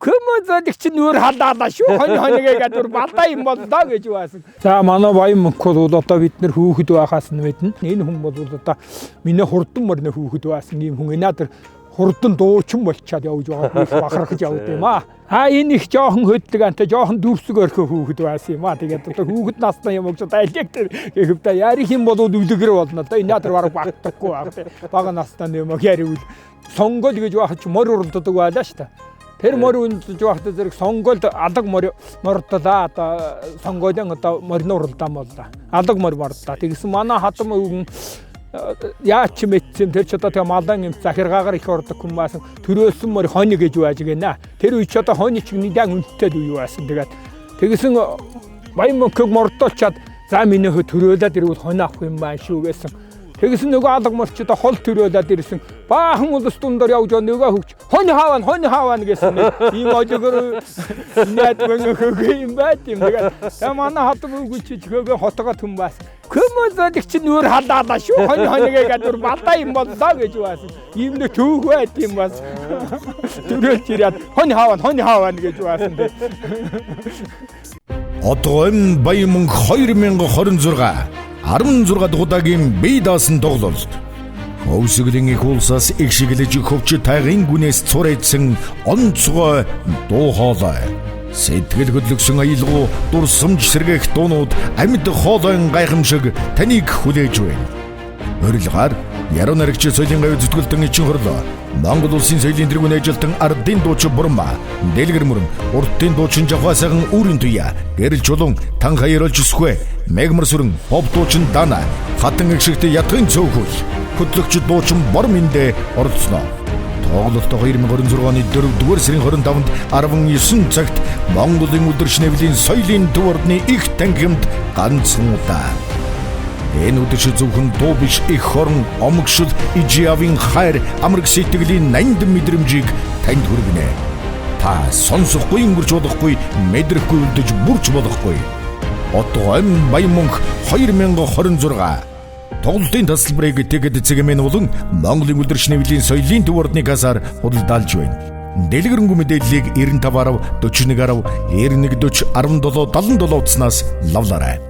Көмөзөлг чинь нүр халаалаа шүү. Хонь хоньгээ гэдэг балаа юм боллоо гэж байсан. За манай Баян мөнх бол одоо бид нэр хүүхэд байхаас нь мэднэ. Энэ хүн бол одоо миний хурдан морины хүүхэд байсан ийм хүн. Энэ тэр хурдан дуучин болчоод явж байгаа их бахархаж явд юм аа. А энэ их жоохон хөдлөг анта жоохон дүрсэг орхио хүүхэд байсан юм аа. Тэгээд одоо хүүхэд настай юм уу дайлаг тэр гэхвдэ ярих юм бол үлгэр болно да. Энэ тэр бараг багтахгүй байх тий. Бага настай юм яриул сонгол гэж байх чи морь уралддаг байлаа шүү дээ. Тэр морь үнэлж байхдаа зэрэг сонголд алаг морь мордлаа одоо сонголын одоо морины уралдаан боллоо. Алаг морь мордлаа. Тэгсэн манай хадам өвгөн яач ч мэдсэн тэр ч одоо тэгээ малан юм захиргаагаар их ордог хүн байсан. Төрөөсөн морь хони гэж байж гэнэ. Тэр үе ч одоо хони ч нэгэн үнэтэй үе байсан. Тэгээд тэгсэн Баян мөнхөг мордолчоод за миний хөө төрөөлөөд ирвэл хони авах юм байна шүү гэсэн. Тэгсэн нөгөө алга морч одоо хол төрөөлөөд ирсэн. Баахан улс дундор явж байгаа нөгөө хөгч хонь хааван хонь хааван гэсэн ийм ожигор найдван хөгөө юм байт юм. Тэгээд та манай хадам үгүй чи хөгөө хотгоо түн бас. Көмөзөлг чи нүр халаалаа шүү. Хонь хоньгээ гэдэг балаа юм боллоо гэж байсан. Ийм нэг түүх байт юм бас. Төрөөлж ирээд хонь хааван хонь хааван гэж байсан. Отгон Баян мөнх 2026 16 дахь удаагийн бие даасан тоглолт. Хөвсгөлийн их улсаас их шиглэж хөвч тайгын гүнээс цурайдсан онцгой дуу хоолой. Сэтгэл хөдлөсөн аялгау дурсамж сэргээх дуунууд амьд хоолойн гайхамшиг таныг хүлээж байна. Урилгаар Яруу найрагч соёлын гавь зүтгэлтэн ичин хорлоо. Монгол улсын соёлын тэргүүн ажилтан ардын дуучин Бурма, Дэлгэр мөрөн, урдын дуучин Жавхаа сайхан үүрийн туяа, гэрэл чулуун, танхаа яролж өсгөө, мегмар сүрэн, поп дуучин Дана, хатан эгшигт ятгын цөөхөл, хөтлөгч дуучин Бор Миндэ оролцсноо. Тоглолт 2026 оны 4-р сарын 25-нд 19 цагт Монголын өдөр шинэвлийн соёлын төв ордны их танхимд ганцхан удаа. Энэ өдөр зөвхөн дуу биш их хорон омгшил ижиавын хайр амраг сэтгэлийн нандин мэдрэмжийг танд хүргэнэ. Та сонсохгүй өнгөрч болохгүй, мэдрэхгүй үлдэж бүрч болохгүй. Отгон Баян мөнх 2026 тоглолтын тасалбарыг Тэгэд Цэгмэн болон Монголын өдөр шинэвлийн соёлын төв ордны касаар худалдаалж байна. Дэлгэрэнгүй мэдээллийг 95 10 41 10 91 40 17 77 утаснаас лавлаарай.